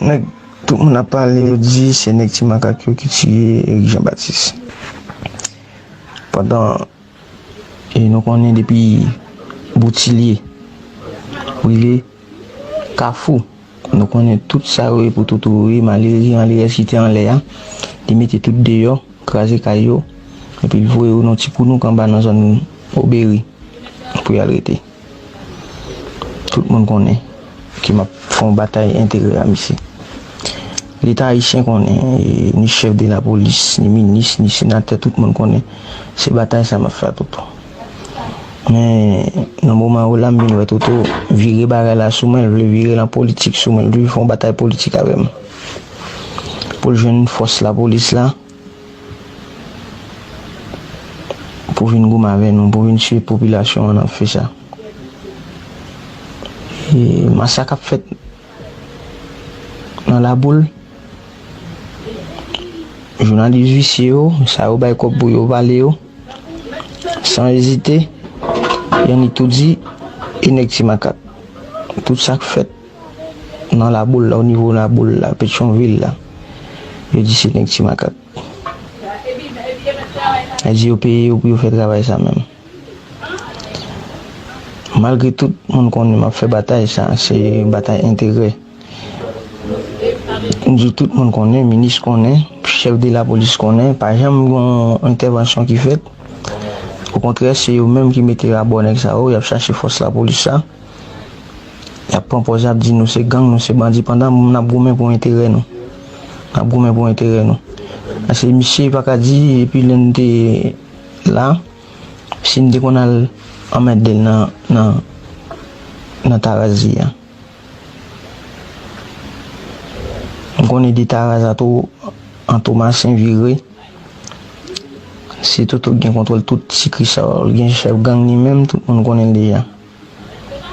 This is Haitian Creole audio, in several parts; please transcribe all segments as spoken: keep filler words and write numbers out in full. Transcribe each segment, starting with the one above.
nèg, tout moun ap pale, yo di se nèg Ti Makak yo ki tiye Eric Jean Baptiste. Pandan, e nou konnen depi Boutilye rive Kafou, nou konnen tout sa yo ye pou Toto yo ye, malere, malerèz ki te anlè a, li mete tout deyò, kraze kay yo, epi l voye yo nan ti kounouk anba nan zòn Oberi pou y al rete. Tout moun konnen ke m ap fè yon batay enterè a misye. Leta ayisyen konnen, e, ni chèf de lapolis, ni minis, ni senatè, tout moun konnen se batay sa m ap fè a Toto. Men, nan moman yo la, m vin wè Toto vire bagay la sou mwen, l vle vire l an politik sou mwen, l vle fè yon batay politik avè m. Pou l jwenn fòs lapolis la, pou vin goumen avè nou, pou vin tiye popilasyon an, n ap fè sa. E masak ap fèt nan Laboul. Jounalis visye yo, sa yo bay kòb pou yo pale yo, san ezite, y annik tou di, e nèg Ti Makak. Tout sa k fèt nan Laboul la, o nivo Laboul la, Petyonvil la, yo di se nèg Ti Makak. Yo di yo peye yo pou yo fè travay sa menm. Malgre tout moun konnen m ap fè batay sa, se yon batay enterè. M di tout moun konnen, minis konnen, chèf de lapolis konnen, pa janm gen yon entèvansyon ki fèt. Okontrè, se yo menm ki mete rabò nèg sa yo, y ap chache fòs lapolis la. Y ap pran pòz, y ap di nou se gang, nou se bandi, pandan n ap goumen pou enterè nou. N ap goumen pou enterè nou. Paske misye pa ka di, epi lè n te la, si n te konn al anmède l nan, nan, nan Tarazi a. M konnen de Taraz a tou, an Tomasen vire. Se Toto k gen kontwòl tout ti kri sa yo. L gen chèf gang li menm, tout moun konnen l deja.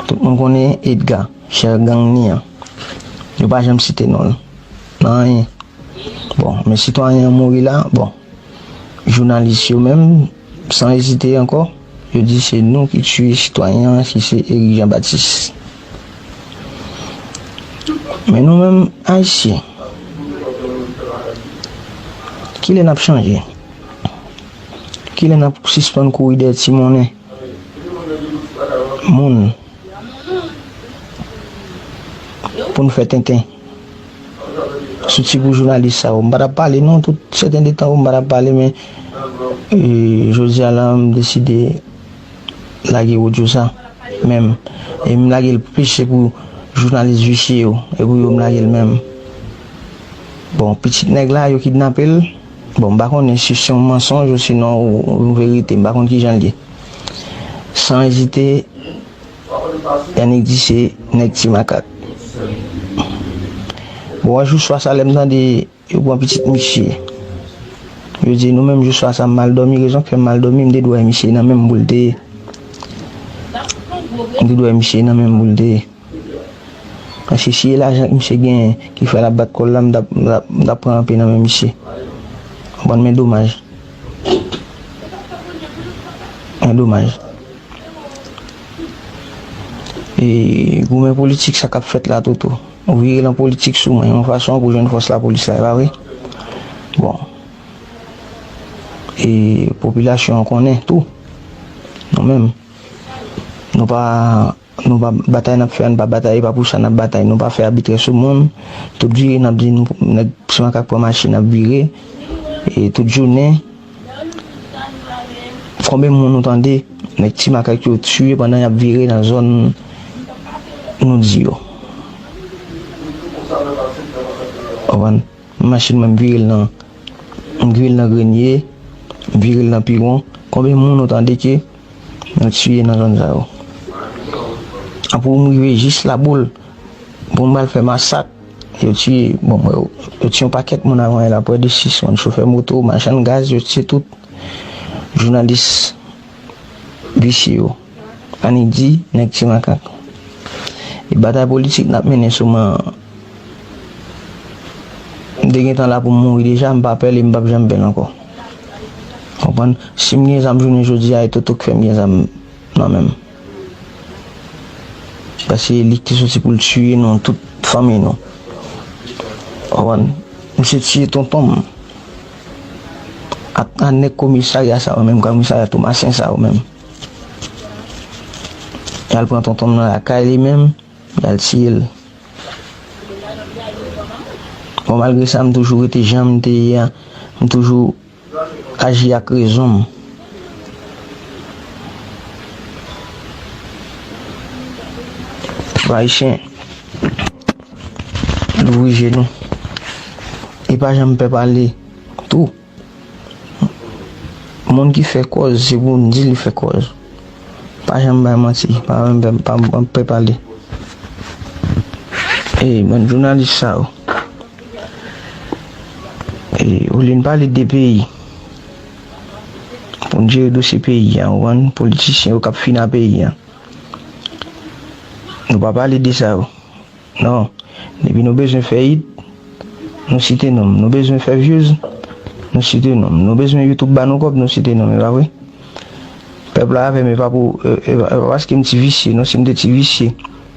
Tout moun konnen Edga, chèf gang li an. Yo pa janm site non l nan anyen. Bon, men sitwayen an mouri la, bon. Jounalis yo menm, san ezite ankò, yo di se nou ki tiye sitwayen an, ki se Eric Jean Baptiste. Men nou menm, Ayisyen, kilè n ap chanje? Kilè n ap sispann kouri dèyè ti monnen moun pou n fè tenten? Soti pou jounalis sa yo. M pa t ap pale non, tout sèten de tan m pa t ap pale, men, e, jodi a la, m deside lage odyo sa menm. E m lage l plis se pou jounalis visye yo, e pou yo m lage l menm. Bon, pitit nèg la, yo kidnape l. Bon, m pa konnen si se yon mansonj ou sinon yon, yon verite, m pa konn kijan l ye. San ezite, y annik di se nèg Ti Makak. Bon, wè, jou swa sa, lè m tande yo pran pitit misye, yo di nou menm, jou swa sa, m mal dòmi, rezon k fè m mal dòmi, m te dwe wè misye nan men m pou l te ye. M te dwe wè misye nan men m pou l te ye. Paske si e lajan misye genyen ki fè l ap bat kò l la, m t ap, m t ap, m t ap pran anpe nan men misye. Konprann, men domaj. Men domaj. E goumen politik sa k ap fèt la, Toto. Ou vire l an politik sou mwen, yon fason pou jwenn fòs lapolis la, e pa vre? Bon. E popilasyon an konnen tou. Nou menm, nou pa, nou pa, batay n ap fè a, nou pa batay, e pa pou sa n ap batay. Nou pa fè abitrè sou moun. Tout vire, n ap di nou, nèg Ti Makak pran machin, n ap vire. E tout jounen, konbyen moun nou tande nèg Ti Makak yo tiye pandan y ap vire nan zòn nou di yo? Konprann? M mache mwen, m vire l nan, m vire l nan Grenye, m vire l nan Piwon. Konbyen moun nou tande ke nou tiye nan zòn sa yo? Apre m rive jis Laboul, pou m al fè masak, yo tiye, bon, yo, yo tiye yon pakèt moun avan yè la, prè de sis moun, chofè moto, machann gaz, yo tiye tout. Jounalis visye yo. Annik di, nèg Ti Makak. E batay politik n ap mennen sou mwen an, m te gentan la pou m mouri deja, m pa pè l e m p ap janm pè l ankò. Konprann? Si m gen zam jounen jodi a, e Toto k fè m gen zam nan men m. Paske li ki te soti pou l tiye nou, tout fanmi nou. Konprann? Misye tiye tonton m. A, a nèg komisarya sa yo menm, komisarya Tomasen sa yo menm. Y al pran tonton m nan lakay li menm, y al tiye l. Bon, malgre sa, m toujou rete jan m te ye a. M toujou aji ak rezon m. Pèp ayisyen, louvri je nou. E pa janm pè pale tou. Moun ki fè kòz, se pou n di li fè kòz. Pa janm bay manti, pa janm pè, pa, pa pè pale. E, bann jounalis sa yo. E, olye n pale de peyi, pou n jere dosye peyi a, ou konprann, politisyen yo k ap fina peyi a. Nou pa pale de sa yo. Non. Depi nou bezwen fè hit, nou site non m. Nou bezwen fè views, nou site non m. Nou bezwen YouTube ba nou kòb, nou site non m, e pa vre? Pèp la avè m, e pa pou, e, e pa, e pa paske m ti visye, non, si m te ti visye,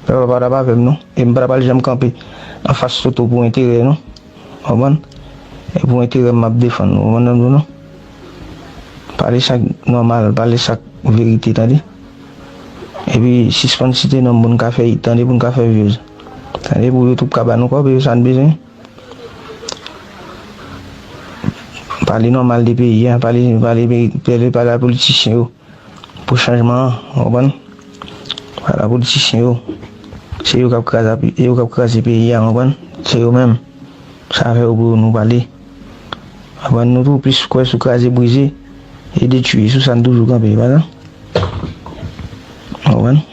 pèp la pa t ap avè m, non. E m pa t ap al janm kanpe anfas Toto pou enterè, non. Konprann? E pou enterè m m ap defann, ou konprann sa m di w, non? Pale sa k nòmal, pale sa k verite, tande? Epi sispann site non m pou n ka fè hit, tande, pou n ka fè views. Tande, pou YouTube ka ba nou kòb, e sa n bezwen. Pale nòmal de peyi a, pale, pale, pale, pale a politisyen yo pou chanjman an, w konprann? Pale a politisyen yo, se yo k ap kraze, yo k ap kraze peyi a, w konprann? Se yo menm. Sa fè yo pou nou pale. Aprann nou tou plis kwè sou kraze brize e detwi, sou sa n toujou kanpe, pa sa? Konprann?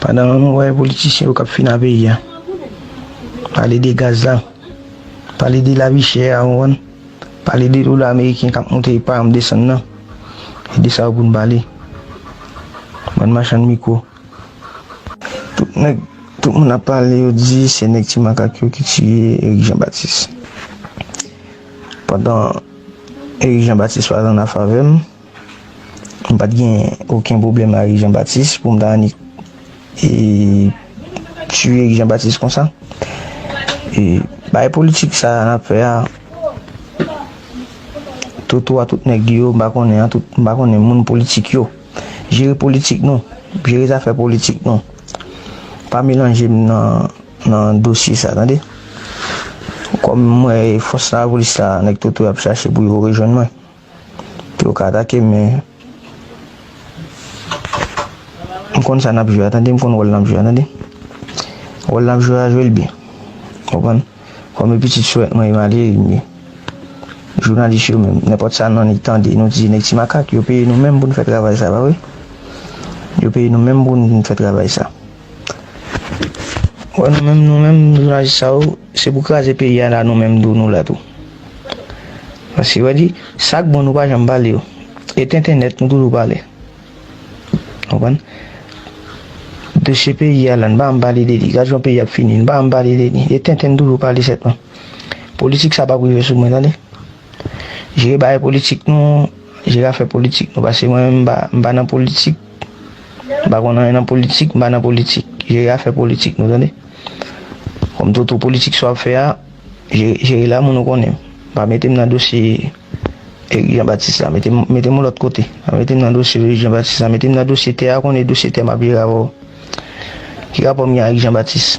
Pandan nou wè politisyen yo k ap fina peyi a, pale de gaz la, pale de lavi chè a, konprann? Pale de dola ameriken k ap monte e pa janm desann nan. E de sa yo pou n pale. Bann machann mikwo. Tout nèg, tout moun ap pale, yo di se nèg Ti Makak yo ki tiye Eric Jean Baptiste. Pandan Eric Jean Baptiste pa t an afè avè m, m pa t gen okenn pwoblèm a Eric Jean Baptiste pou m ta annik, e, tiye Eric Jean Baptiste konsa. E, bay politik sa n ap fè a, Toto a, tout nèg li yo, m pa konnen an, tout, m pa konnen moun politik yo. Jere politik nou. Jere zafè politik nou. Pa melanje m nan, nan dosye sa, tande. Kòm m wè fòs lapolis la, nèg Toto y ap chache pou yo rejwenn mwen. Pou yo ka atake m, men m konn sa n ap jwe a, tande, m konn wòl n ap jwe a, tande. Wòl n ap jwe a, jwe l byen. Konprann? Kòm e pitit sou tèt mwen, e malere m ye. Jounalis yo menm, nenpòt sa nou annik tande, nou di nèg Ti Makak, yo peye nou menm pou n fè travay sa, pa vre? Yo peye nou menm pou n fè travay sa. Wè, nou menm, nou menm, jounalis sa yo, se pou kraze peyi a la, nou menm tou, nou la tou. Paske, wè, di, sa k bon, nou pa janm pale yo. E tenten nèt, nou toujou pale. Konprann? Dosye peyi a la, n pa janm pale de li. Gad jan peyi ap fini, n pa janm pale de li. E tenten n toujou pale sèlman. Politik sa p ap rive sou mwen, tande. Jere bagay politik nou, jere afè politik nou. Paske mwen menm, m pa, m pa nan politik. M pa konn anyen nan politik, m pa nan politik. Jere afè politik nou, tande. Kòm Toto, politik sa w ap fè a, jere, jere l a, moun ou konnen. Pa mete m nan dosye Eric Jean Baptiste la. Mete m, mete m yon lòt kote. Pa mete m nan dosye Eric Jean Baptiste la. Mete m nan dosye tè a, konnen dosye tè m ap jere avè w. Ki rapò m gen ak Eric Jean Baptiste?